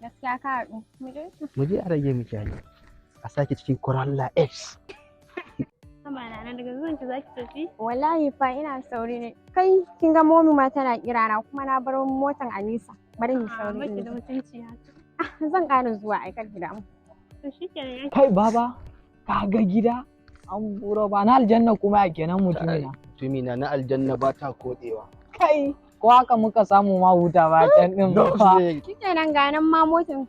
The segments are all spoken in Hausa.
Gaskiya ka haɗu. Mu je. Mu je a rage miki hanya. A sake cikin Corolla X. Sama na daga zuwan ki zaki tafi? Wallahi fa ina sauri ne. Kai, kin ga momi ma tana kira na, kuma na bar motan a nisa. Bari in sauri. Baki In da je. mutunci haka. Zan ƙara zuwa aikar gida mu. To shikenan ya. Kai baba, ka ga gida an bura ba na aljanna kuma ya kenan, mutumina. Mutumina, na aljanna ba ta kodewa. Kai, ko haka muka samu ma huta ba can din ba fa. Shikenan, ga nan ma motan.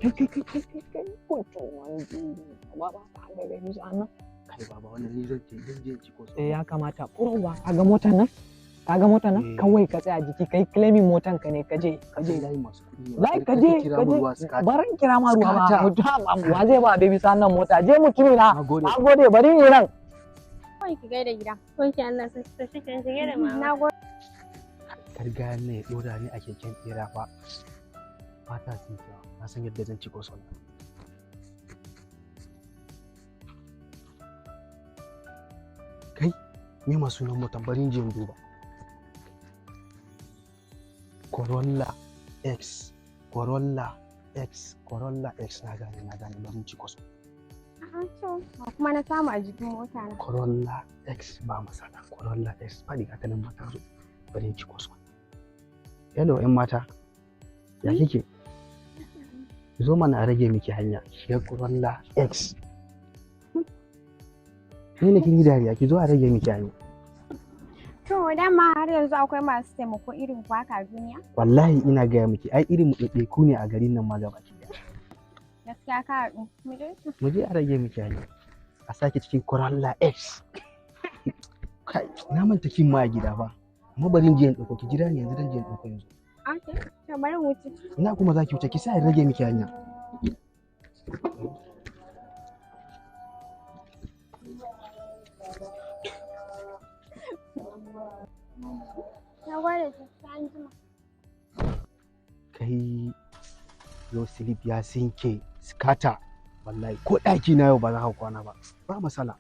Kai kai kai kai kai kai, kuntu wani baba, ka ga gani nan. Kai baba, wannan ni zan je ci ko. Eh, ya kamata ba ka ga motar nan? Ka ga motar nan? Eh. Kawai ka tsaya jiki, kai claiming motan ka ne, ka je ka je. Layi masu kuɗi ne. Lai ka Kar je kira ka mun je. ruwa scatter. Barin kira ma ruwa ba. Scatter. Mutum wa zai ba baby sannan mota? Je, mutumina. Na gode. Na gode, bari ni nan. Kawai ki gaida gida. Ko ki Allah sai, to shikenan, shige da mama. Na gode. Kar gayan nan ya dora ni a keken bera fa. Ba ta tsinkewa. Na san yadda zan ci ko son. Kai, me ma sunan motan? Bari in je in duba. Corolla X, Corolla X, Corolla X, na gane, na gane, bari in ci kwaso. A'a, to ba kuma na samu a jikin mota na. Corolla X, ba masala. Corolla X, faɗi ga ta nan mata zo. Bari in ci kwaso. Hello, 'yan mata. Ya kike? Zo mana a rage miki hanya. Shiga Corolla X. Ni ne kin yi dariya, ki zo a rage miki hanya. To, dama har yanzu akwai masu taimako irin ku haka a duniya? Wallahi ina gaya miki, ai irin mu ɗaiɗaiku ne a garin nan ma gaba ki ɗaya. Gaskiya ka haɗu. Mu je. Mu je a rage miki hanya. A sake cikin Corolla X. Kai, na manta kin ma a gida fa. Amma bari in je in ɗauko, ki jira ni yanzu, dan je in ɗauko yanzu. Okay. To, bari mu wuce. Ina kuma za ki wuce? Ki sa in rage miki hanya. Na gode, sai an jima. Kai, yau silip ya sinke, scatter. Wallahi ko ɗaki na yau ba za ka kwana ba. Ba masala.